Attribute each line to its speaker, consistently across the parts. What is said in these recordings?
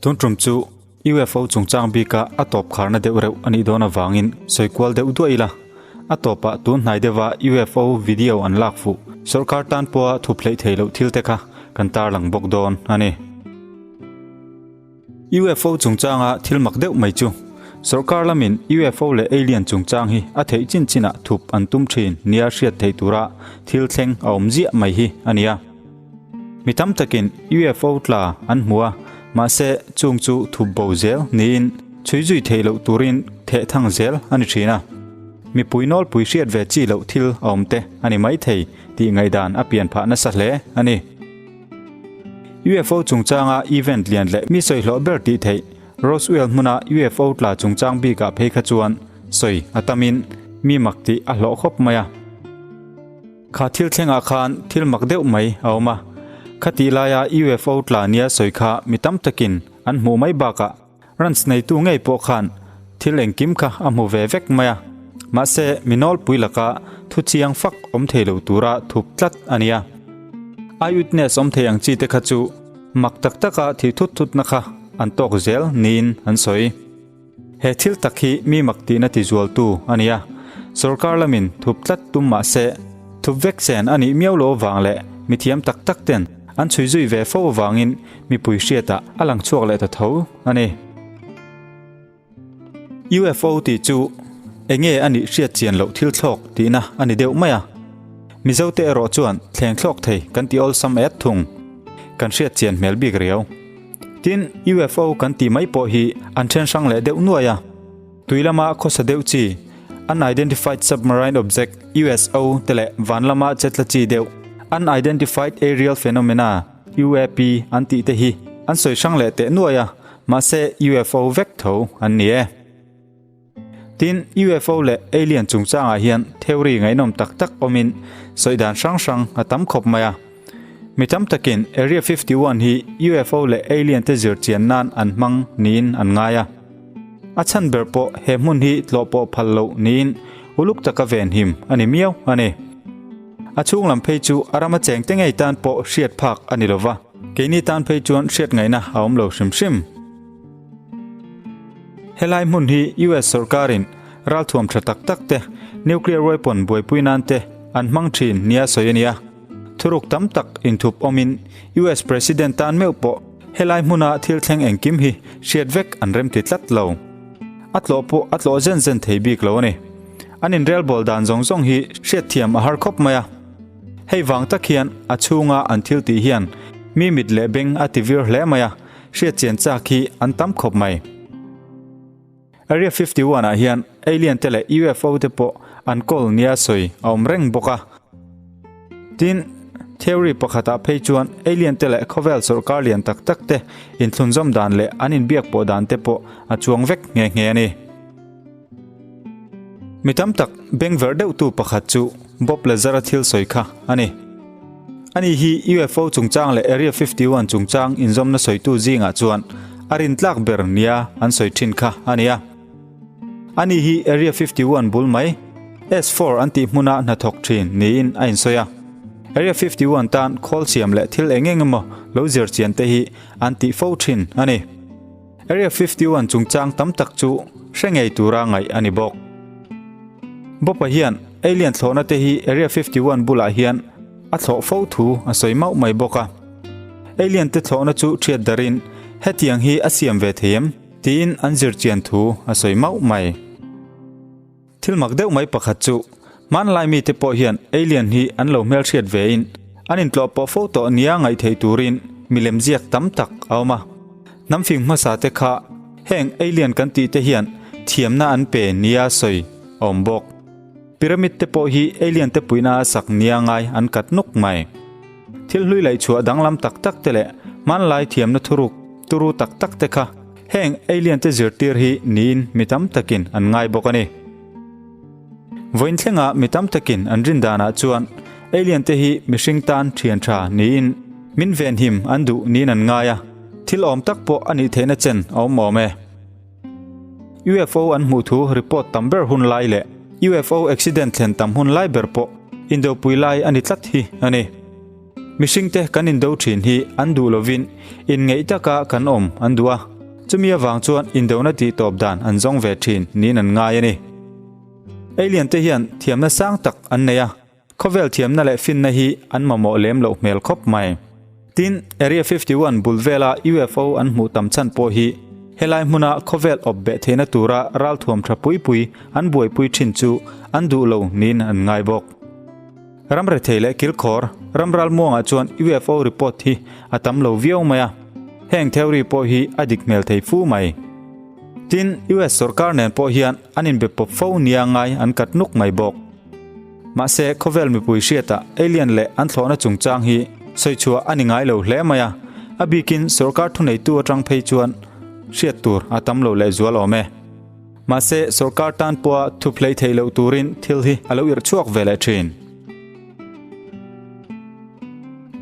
Speaker 1: Tun tum chu UFO chungchang bika a tawp kharna deuh reuh a nih dawn avangin sawi kual deuh duah ila. A tawpah tun hnai deuha UFO video an lak fuh sawrkar tan pawha thup hleih thei loh thil te kha kan tarlang bawk dawn a ni. UFO chungchanga thil mak deuh mai chu sawrkar lamin UFO leh alien chungchang hi a theih chin chinah thup an tum thin nia hriat theih tura thil thleng a awm ziah mai hi a ni a. Mi tam takin UFO tla an hmu a, mahse chung chu thup bo zel niin chhui zui theih loh turin theh thang zel a ni thin a. Mipui nawlpui hriat ve chi loh thil a awm te a ni maithei tih ngaihdan a pian phah nasa hle a ni. UFO chungchanga event lian leh mi sawi hlawh ber tih theih Roswell hmuna UFO tla chungchang bikah phei kha chuan sawi a tamin mi mak tih a hlawh khawp mai a. Kha thil thlengah khan thil mak deuh mai a awm a, khatih laia UFO tla nia sawi kha mi tam takin an hmuh mai bakah Ranch neitu ngei pawh khan thil engkim kha a hmu ve vek mai a, mahse mi nawlpui laka thu chiang fak awm thei lo tura thup tlat a nia. Eyewitness awm thei ang chi te kha chu mak tak taka thih thut thutna kha an tawk zel niin an sawi. He thil tak hi mi mak tihna tizualtu a ni a, sorkar lamin thup tlat tum mah se, thup vek chen a nih miau lo avang leh mi thiam tak tak ten an chhui zui ve fo avangin mipui hriatah a lang chhuak leh ta tho a ni. UFO tih chu enge a nih hriat chian loh thil thlawk tihna a ni deuh mai a, Mizote erawh chuan thleng thlawk thei kan ti awlsam et thung, kan hriat chian hmel bik riau. Tin, UFO kan tih mai pawh hi an then hrang leh deuh nuai a. Tui lama khawsa deuh chi, Unidentified Submarine Object, USO, te leh van lama chetla chi deuh, Unidentified Aerial Phenomena, UAP, an tih te hi an sawi hrang leh teh nuai a, mahse UFO vek tho an ni e. Tin, UFO leh alien chungchangah hian theory ngaihnawm tak tak awmin sawi dan hrang hrang a tam khawp mai a. Mi tam takin Area 51 hi UFO leh alien te zir chian nan an hmang niin an ngai a. A chhan ber pawh he hmun hi tlawh pawh phal loh niin uluk taka venhim a ni miau a ni. A chhung lam phei chu a rama cheng te ngei tan pawh hriat phak a ni lova, keini tan phei chuan hriat ngaihna a awm lo hrim hrim. Helai hmun hi US sorkarin ralthuam tha tak tak te, nuclear weapon buaipui nan te an hmang thin nia sawi a ni a. Thuruk tam tak inthup awmin US President tan meuh pawh helai hmuna thil thleng engkim hi hriat vek an remti tlat lo. A tlawh pawh a tlawh zen zen thei bik lo a ni. An inrelbawl dan zawng zawng hi hriatthiam a har khawp mai a. Hei vang tak hian a chhunga an thil tih hian mi mit leh beng a ti vir hle mai a. Hriatchian chak hi an tam khawp mai. Area 51 ah hian alien te leh UFO te pawh an kawl nia sawi a awm reng bawk a. Tin, theory pakhatah phei chuan alien te leh khawvel sawrkar lian tak tak te inthlunzawm dan leh an inbiak pawh dan te pawh a chuang vek nghe nghe a ni. Mi tam tak beng verh deuhtu pakhat chu Bob Lazar-a thil sawi kha a ni. Ani hi UFO chungchang leh Area 51 chungchang inzawmna sawitu zingah chuan a rintlak ber nia an sawi thin kha a ni a. Ani hi Area 51 bul mai, S4 an tih hmuna hnathawk thin niin a insawi a. Area 51 tan khawl siam leh thil eng eng emaw lo zir chian te hi an tih fo thin a ni. Area 51 chungchang tam tak chu hre ngei tura ngaih a ni bawk. Bopa hian alien thlawhna te hi Area 51 bulah hian a thlawh fo thu a sawi mauh mai bawk a. Alien te thlawhna chu thiat darin hetiang hi a siam ve thei em? tiin an zir chian thu a sawi mauh mai. Thil mak deuh mai pakhat chu hmanlai mite pawh hian alien hi an lo hmelhriat vein an intlawh pawh fo tawh nia ngaih theih turin milem ziak tam tak a awm a. Hnam fing hmasa te kha heng alien kan tih te hian thiamna an pe nia sawi a awm bawk. Pyramid te pawh hi alien te puihna a sak nia ngai an kat nuk mai. Thil hlui laih chhuah danglam tak tak te leh hmanlai thiamna thuruk turu tak tak te kha heng alien te zirtir hi niin mi tam takin an ngai bawk a ni. Vawiin thlengah mi tam takin an rin danah chuan alien te hi mihring tan thian tha niin min venhim an duh niin an ngai a, thil awm tak pawh a nih theihna chen a awm awm e. UFO an hmuh thu report tam ber hun lai leh UFO accident thlen tam hun lai ber pawh indopui lai a ni tlat hi a ni. Mihringte kan indo thin hi an duh lovin inngeih taka kan awm an duh a. Chumi avang chuan indona tihtawp dan an zawng ve thin niin an ngai a ni. Alien te hian thiamna sang tak an nei a, khawvel thiamna leh finna hi an mamawh lem loh hmel khawp mai. Tin, Area 51 bul vela UFO an hmuh tam chhan pawh hi helai hmuna khawvel awp beh theihna tura ralthuam tha pui pui an buaipui thin chu an duh lo niin an ngai bawk. Ram rethei leh kilkhawr, ram ralmuangah chuan UFO report hi a tam lo viau mai a, heng theory pawh hi a dik hmel thei fu mai. Tin, US sorkar nen pawh hian an inbe pawp fo nia ngai an kat nuk mai bawk. Mahse, khawvel mipui hriatah alien leh an thlawhna chungchang hi sawichhuah a ni ngai lo hle mai a, a bikin sorkar thuneitu atang phei chuan hriat tur a tam lo lehzual awm e. Mahse, sorkar tan pawha thup hlei theih loh turin thil hi a lo irh chhuak ve leh thin.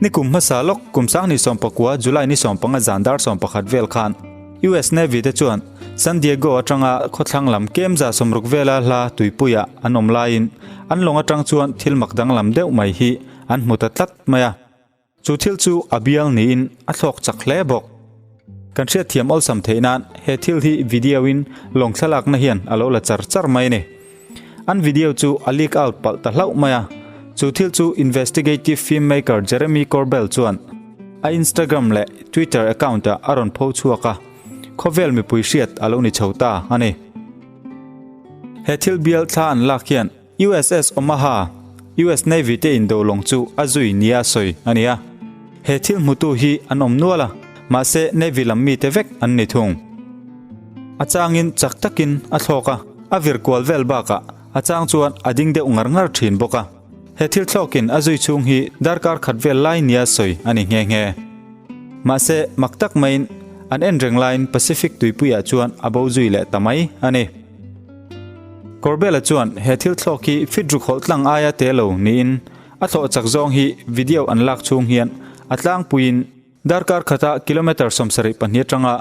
Speaker 1: Nikum hmasa lawk kum sanghnih sawmpakua July ni sawmpanga zan dar sawmpakhat vel khan US Navy te chuan San Diego atanga khawthlang lam kemza sawmruk vela hla tuipuiah an awm laiin an lawng atang chuan thil mak danglam deuh mai hi an hmu ta tlat mai a. Chu thil chu a bial niin a thlawk chak hle bawk. Kan hriatthiam awlsam theih nan he thil hi video in lawng thlalakna hian a lo la char char mai a ni. An video chu a leak out palh ta hlauh mai a, chu thil chu investigative filmmaker Jeremy Corbell chuan a Instagram leh Twitter account ah a rawn pho chhuak a, khawvel mipui hriat a lo ni chho ta a ni. He thil bial thla an lak hian USS Omaha, US Navy te indo lawng chu a zui nia sawi a ni a. He thil hmutu hi an awm nual a, mahse Navy lam mite vek an ni thung. A changin chak takin a thlawk a, a vir kual vel bakah a chang chuan a ding deuh ngar ngar thin bawk a. He thil thlawkin a zui chhung hi darkar khat vel lai nia sawi a ni nghe nghe. Mahse mak tak maiin an en reng laiin Pacific tuipuiah chuan a bo zui leh ta mai a ni. Corbella chuan he thil thlawk hi fit ruk hawlh tlang aia te lo niin a thlawh chak zawng hi video an lak chhung hian a tlangpuiin darkar khata kilometre 72 atanga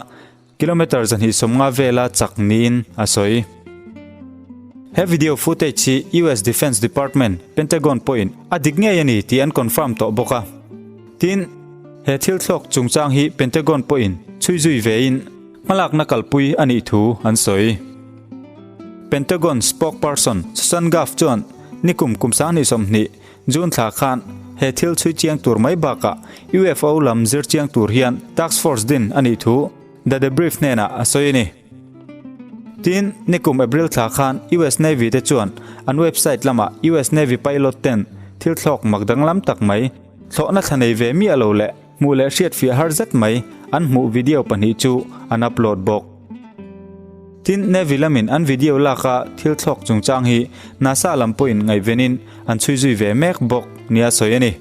Speaker 1: kilometre 250 vela chak niin a sawi. He video footage hi US Defense Department, Pentagon pawhin a dik ngei a ni tih an confirm tawh bawk a. Tin, he thil thlawk chungchang hi Pentagon pawhin chhui zui vein Hmalakna kalpui a nih thu an sawi. Pentagon spokesperson Susan Gaff chuan nikum kum 2020 June thla khan he thil chhui chiang tur mai bakah UFO lam zir chiang tur hian task force din a nih thu The Debrief hnenah a sawi a ni. Tin, nikum April thla khan US Navy te chuan an website lamah US Navy pilot ten thil thlawk mak danglam tak mai thlawhna thla nei ve miah lo leh Hmuh leh hriatfiah har zet mai an hmuh video pahnih chu an upload bawk. Tin, Navy lamin an video laka thil thlawk chungchang hi NASA lam pawhin ngaihvenin an chhui zui ve mek bawk nia sawi a ni.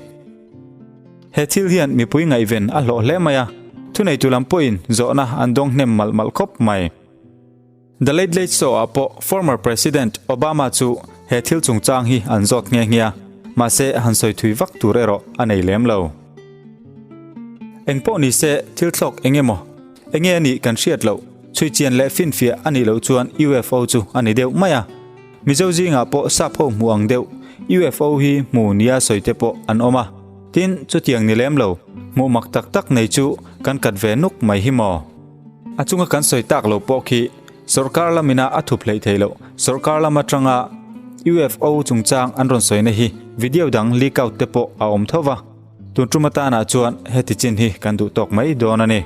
Speaker 1: He thil hian mipui ngaihven a hlawh hle mai a, thuneitu lam pawhin zawhna an dawng hnem malh malh khawp mai. The Late Late Show ah pawh former President Obama chu he thil chungchang hi an zawt nghe nghe a, mahse han sawi thui vak tur erawh a nei lem lo. Eng pawh ni se thil thlawk eng emaw, enge a nih kan hriat loh, chhui chian leh finfiah a nih loh chuan UFO chu a ni deuh mai a. Mizo zingah pawh sap ho hmuh ang deuh UFO hi hmu nia sawi te pawh an awm a. Tin, chutiang ni lem lo, hmuh mak tak tak nei chu kan kat ve nuk mai hi maw? A chunga kan sawi tak lo pawh khi sawrkar lamina a thup hleih theih loh. Sawrkar lam atanga UFO chungchang an rawn sawina hi video dang leak out te pawh a awm tho va. Tun tum atanah chuan heti chin hi kan duh tawk mai dawn a ni.